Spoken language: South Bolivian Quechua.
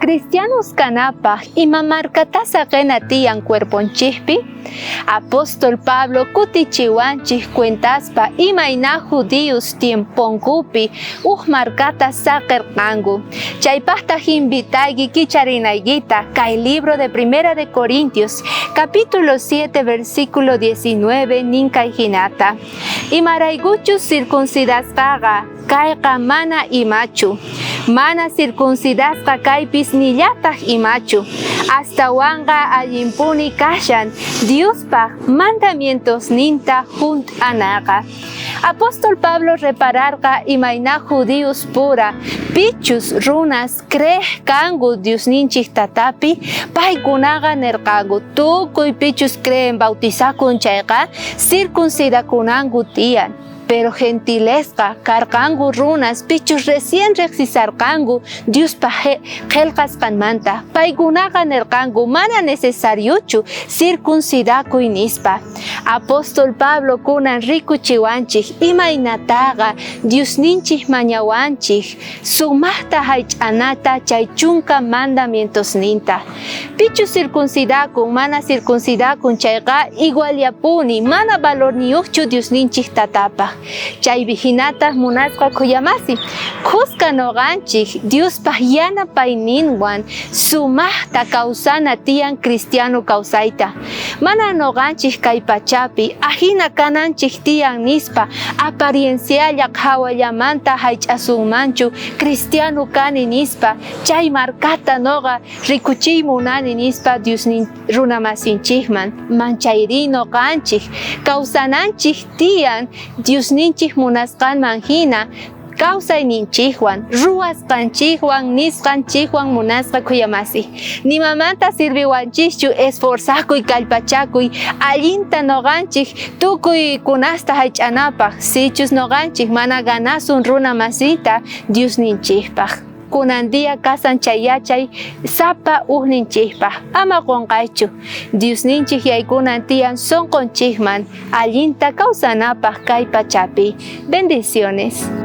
Cristianos kanapaj ima marcata saqena tiyan cuerponchejpi? Apóstol Pablo kutichiwanchej cuentaspa imayna judíos tiemponkupi uj marcata saqerqanku. Chaypajtaj invitayki kicharinaykita kay libro de Primera de Corintios, capítulo 7, versículo 19 nin kay jinata. Imaraykuchus circuncidasqaqa kayqa mana imachu. Mana circuncidasqa kaypis nillataj imachu. Astawanqa allinpuni kashan Diospaj mandamientosninta junt'anaqa. Apóstol Pablo repararqa imayna judíos pura pichus runas creej kanku Diosninchej Tatapi, paykunaqa nerqanku tukuy pichus creen bautizakun chayqa circuncidakunanku tiyan. Pero gentilesqa karqanku runas pichus recién rejsisarqanku Diospa qhelqasqanmanta. Paykunaqa nerqanku mana necesariochu circuncidakuy nispa. Apóstol Pablo kunan rikuchiwanchej imaynataqa Diosninchej mañawanchej sumajta jaych'anata chay chunka mandamientosninta. Pichus circuncidakun mana circuncidakun chayqa igualyapuni mana valorniyojchu Diosninchej Tatapaj. Chaypi jinataj munasqa khuyamasi, khuska noqanchej Diospaj yanapayninwan sumajta kawsana tiyan cristiano kawsayta. Mana noqanchej kay pachapi ajina kananchej tiyan nispa apariencialla qhawallamanta jaych'asunmanchu cristiano kani nispa chay marcata noqa rikuchiy munani nispa Diosnin runamasinchejman manchayrí noqanchej kawsananchej tiyan Diosninchej munasqanman jina kawsayninchejwan, ruwasqanchejwan, nisqanchejwan munasqa khuyamasi. Nimamanta sirviwanchejchu esforzakuy, kallpachakuy, allinta noqanchej tukuy kunasta jaych'anapaj, sichus noqanchej mana ganasun runa masita Diosninchejpaj. Kunan día kasan chay yachay sapa ujninchejpaj, ama qonqaychu. Diosninchej yaykunan tiyan sonqonchejman allinta kawsanapaj kay pachapi. Bendiciones.